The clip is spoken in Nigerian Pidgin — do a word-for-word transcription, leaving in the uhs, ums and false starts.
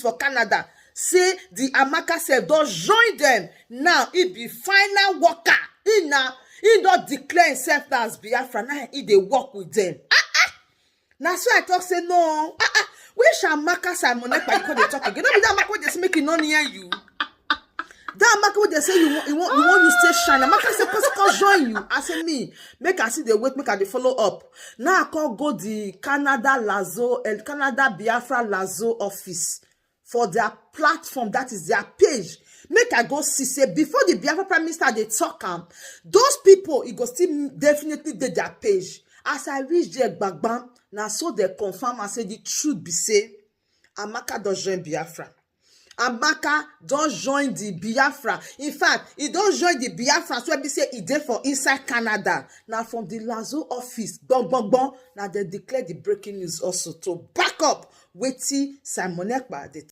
for Canada say the Amaka sef don join them. Now he be final worker. He na he don declare himself now as Biafra. Now he dey work with them. Ah, ah. Na so I talk say no. Ah, ah. Which Amaka Simon Ekpa you come dey talk again? No be that Amaka wey dey say make e no near you. That Amaka wey dey say you wan you wan you wan use take shine. Amaka say person come join you. I say me make I see the wait make I dey follow up. Now I come go the Canada Lazo and Canada Biafra Lazo office for their platform, that is their page. Make I go see say before the Biafra Prime Minister dey talk am, those people e go still definitely dey their page. As I reach there gbagbam, na so they confirm and say the truth be say Amaka don join Biafra. Amaka don join the Biafra. In fact, he don join the Biafra so be say e dey for inside Canada. Na from the Lazo office gbongbongbon na dem declare the breaking news also to back up wetin Simon Ekpa dey